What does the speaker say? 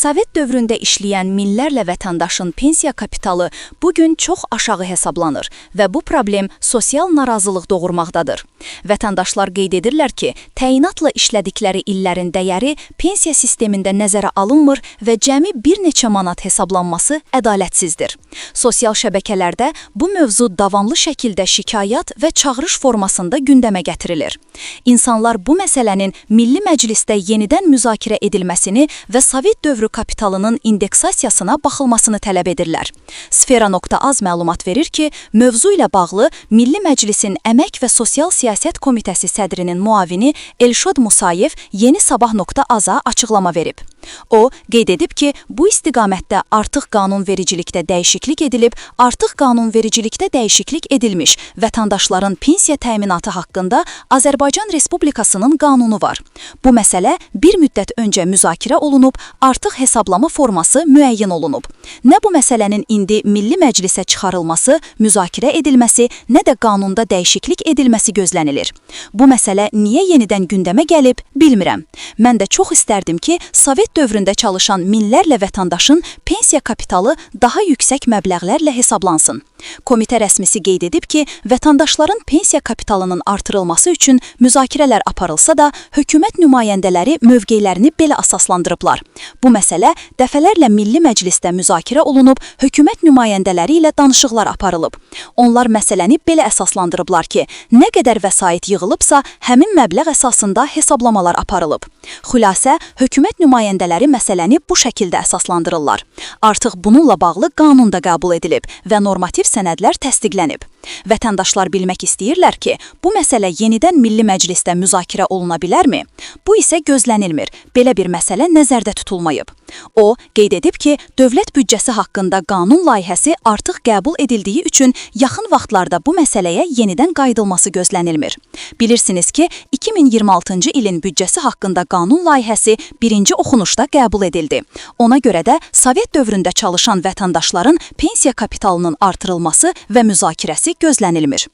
Sovet dövründə işləyən minlərlə vətəndaşın pensiya kapitalı bu gün çox aşağı hesablanır və bu problem sosial narazılıq doğurmaqdadır. Vətəndaşlar qeyd edirlər ki, təyinatla işlədikləri illərin dəyəri pensiya sistemində nəzərə alınmır və cəmi bir neçə manat hesablanması ədalətsizdir. Sosial şəbəkələrdə bu mövzu davamlı şəkildə şikayət və çağırış formasında gündəmə gətirilir. İnsanlar bu məsələnin Milli Məclisdə yenidən müzakirə edilməsini və Sovet dövrü kapitalının indeksasiyasına baxılmasını tələb edirlər. Sfera.az məlumat verir ki, mövzu ilə bağlı Milli Məclisin Əmək və Sosial Siyasət Komitəsi sədrinin müavini Elşad Musayev Yeni Sabah.az-a açıqlama verib. O, qeyd edib ki, bu istiqamətdə artıq qanunvericilikdə dəyişiklik edilib, artıq qanunvericilikdə dəyişiklik edilmiş vətəndaşların pensiya təminatı haqqında Azərbaycan Respublikasının qanunu var. Bu məsələ bir müddət öncə müzakirə olunub, artıq hesablama forması müəyyən olunub. Nə bu məsələnin indi Milli Məclisə çıxarılması, müzakirə edilməsi, nə də qanunda dəyişiklik edilməsi gözlənilir. Bu məsələ niyə yenidən gündəmə gəlib, bilmirəm. Mən də çox istərdim ki, Sovet dövründə çalışan minlərlə vətəndaşın pensiya kapitalı daha yüksək məbləğlərlə hesablansın. Komitə rəsmisi qeyd edib ki, vətəndaşların pensiya kapitalının artırılması üçün müzakirələr aparılsa da, hökumət nümayəndələri mövqelərini belə əsaslandırıblar. Bu məsələ dəfələrlə Milli Məclisdə müzakirə olunub, hökumət nümayəndələri ilə danışıqlar aparılıb. Onlar məsələni belə əsaslandırıblar ki, nə qədər vəsait yığılıbsa, həmin məbləğ əsasında hesablamalar aparılıb. Xülasə, hökumət nümayəndələri məsələni bu şəkildə əsaslandırırlar. Artıq bununla bağlı qanun da qəbul edilib və normativ sənədlər təsdiqlənib. Vətəndaşlar bilmək istəyirlər ki, bu məsələ yenidən Milli Məclisdə müzakirə oluna bilərmi? Bu isə gözlənilmir. Belə bir məsələ nəzərdə tutulmayıb. O, qeyd edib ki, dövlət büdcəsi haqqında qanun layihəsi artıq qəbul edildiyi üçün yaxın vaxtlarda bu məsələyə yenidən qayıdılması gözlənilmir. Bilirsiniz ki, 2026-cı ilin büdcəsi haqqında qanun layihəsi birinci oxunuşda qəbul edildi. Ona görə də Sovet dövründə çalışan vətəndaşların pensiya kapitalının artırılması və müzakirəsi gözlənilmir.